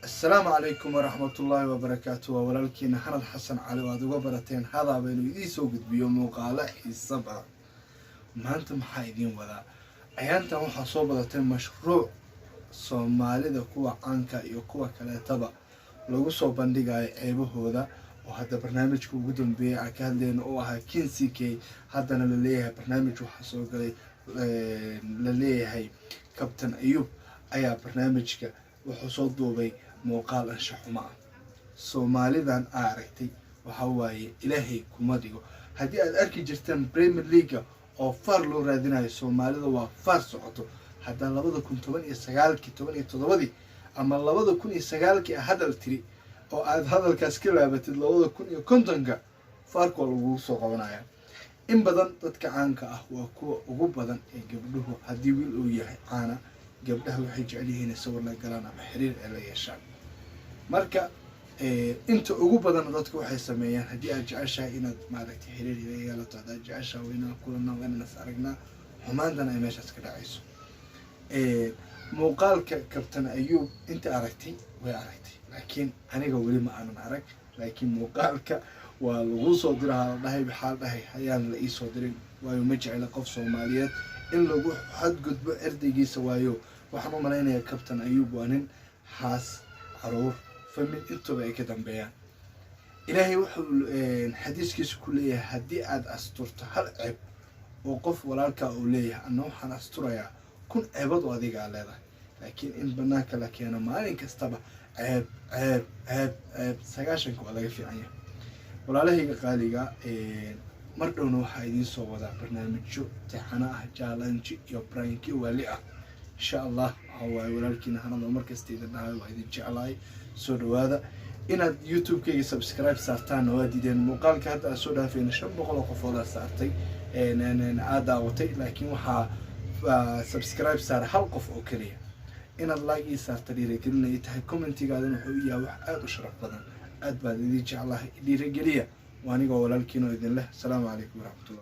Asalaamu calaykum waraxmatullaahi wabarakaatu. Waa walaalkiina Hanad Xasan Cali oo aad uga barateen hadaaba inuu idiin soo gudbiyo muuqaalo xiisa badan. Maanta maxaa idiin wadaa? Ayaantan waxaa soo badatay mashruuc Soomaalida kuwa caanka iyo kuwa kaleetaba lagu soo bandhigayo ceebahooda, oo hadda barnaamijka ugu dambeeyay aan ka hadlayno oo ahaa Kin CK. Haddana laleeyahay barnaamij waxaa soo galay laleeyahay Kabtan Ayuub ayaa barnaamijka wuxuu soo duubay muuqaal anshaxumo ah. Soomaalidan aa aragtay, waxa waaye, Ilaahay kuma dhigo. Haddii aad arki jirteen Premier League-ga oo VAR loo raadinayo, Soomaalida waa VAR socoto. Haddaa 2019-kii, 17-dii ama 2009-kii hadal tiri oo aad hadalkaas ka laabatid, 2050-ka VAR-ka waa lagugu soo qabanaya. In badan dadka caanka ah waa kuwa ugu badan ee gabdhuhu, haddii wiil uu yahay caana, gabdhaha waxay jecel yihiin inay sawir la galaan ama xiriir ay la yeeshaan. Marka inta ugu badan dadka waxay sameeyaan, haddii aad jeceshahay inaad maaragtay xiriir ila yeelato, haddaad jeceshahay, waa inaan kulanaa, waa inaan is aragnaa. Xumaantana ay meeshaas ka dhacayso. Muuqaalka Kabtan Ayuub inta aragtay way aragtay, laakiin aniga weli ma aanan arag. Laakiin muuqaalka waa lagu soo dira la dhahay. Waxaa la dhahay hayaan la iisoo dirin, waayo ma jecla qof Soomaaliyeed in lagu xadgudbo erdaygiisa. Waayo waxaan u malaynayaa Kabtan Ayuub waa nin xaas, caruur, family intuba ay ka dambeeyaan. Ilaahay wuxuu xadiiskiisa ku leeyahay, haddii aad asturto hal ceeb oo qof walaalkaa uu leeyahay, anna waxaan asturayaa 1000 ceebood oo adiga aa leedahay. Laakiin in banaanka la keeno maalin kastaba ceeb, ceeb, ceeb, ceeb, 90-ka waa laga fiican yahay. Walaalahayga qaaliga, mar dhowna waxaa idiin soo wadaa barnaamijyo tixano ah, challenge iyo prank-i waali ah, insha Allah. Waxaa waaye walaalkiina Hanado, markasta idin dhahay waa idin jeclahay. Soo dhawaada. Inaad YouTube-kayga subscribe saartaanna waa diideen. Muuqaalka hadda aad soo dhaafayna 500 oo qofoodaa saartay, aad daawatay, laakiin waxaa subscribe saara hal qof oo keliya. Inaad like ii saarta dhiirigelin ay tahay, comment-igaadana wuxuu yahay wax aada u sharaf badan. Aad baan idin jeclahay, dhiirigeliya. Waa anigoo walaalkiin oo idin leh, asalaamu calaykum waraxmatullah.